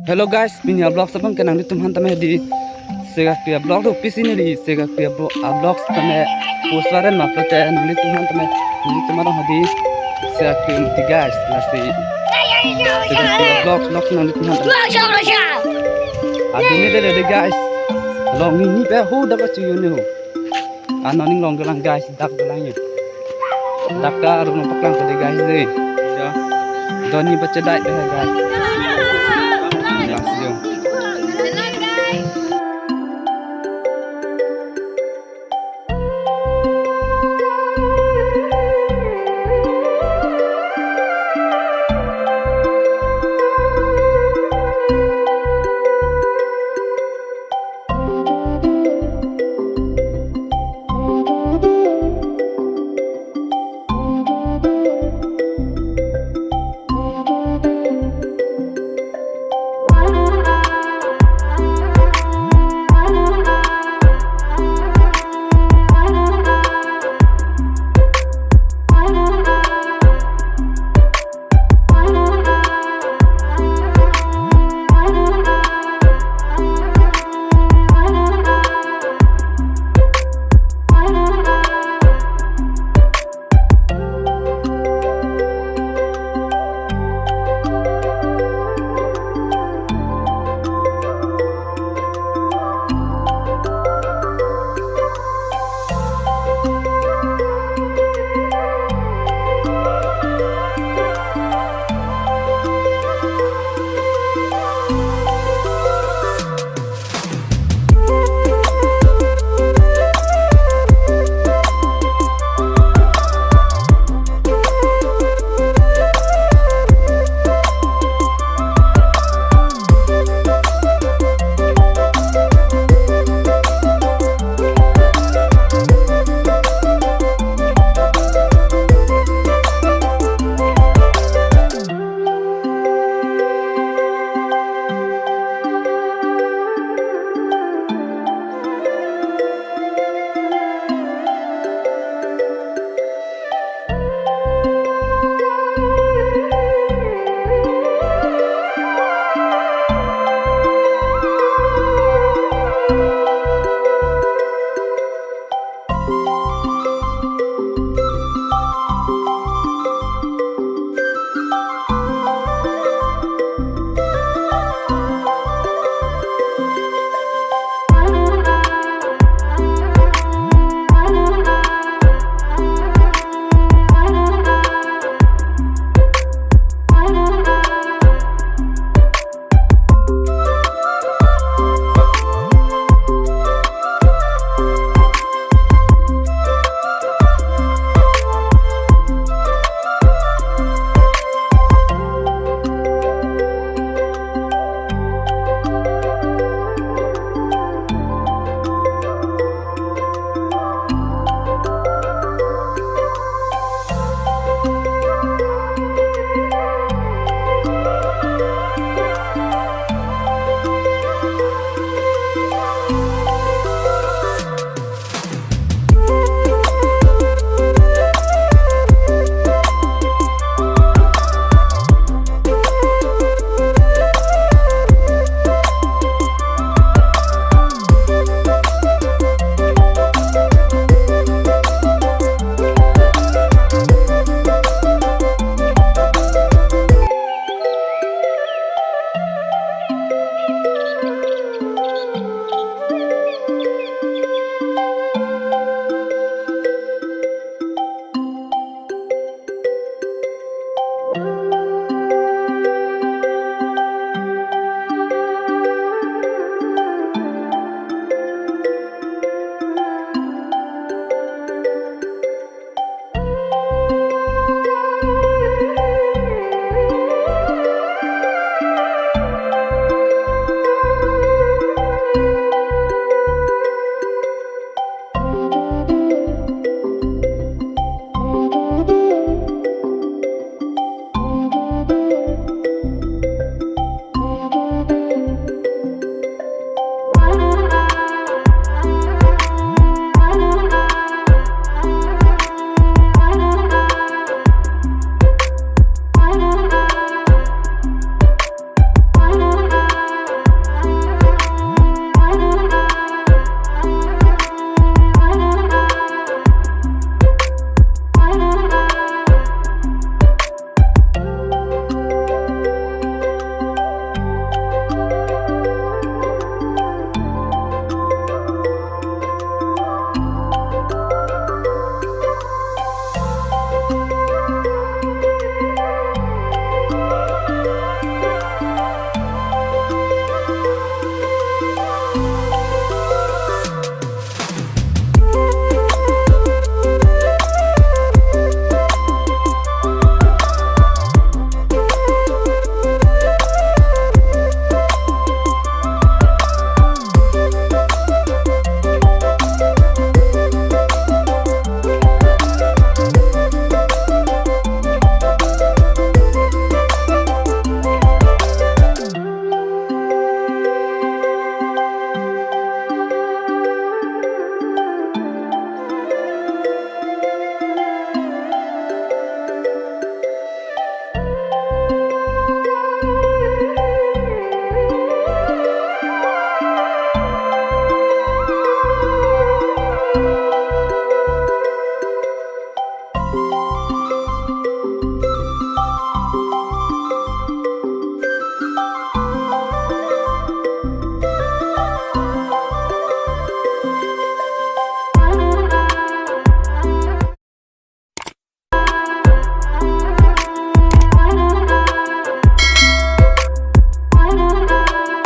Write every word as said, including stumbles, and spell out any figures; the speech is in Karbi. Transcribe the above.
Hello guys, pini a-vlog sapang ke nanglitum aphan tame hedi Sekakpi a-vlog do pisi neli Sekakpi a-vlog tame post viral ma pute nanglitum aphan tame nanglitum arong hedi Sekakpi muti guys lasi Sekakpi a-vlog vlog nanglitum aphan tame. Adi ni dele de guys. Long ni ni pe ho dak achu yun ho. Ano ning long gelang guys, dak gelang ya. Dak ka arun paklang pade guys de. Ya. Doni baca dai de guys.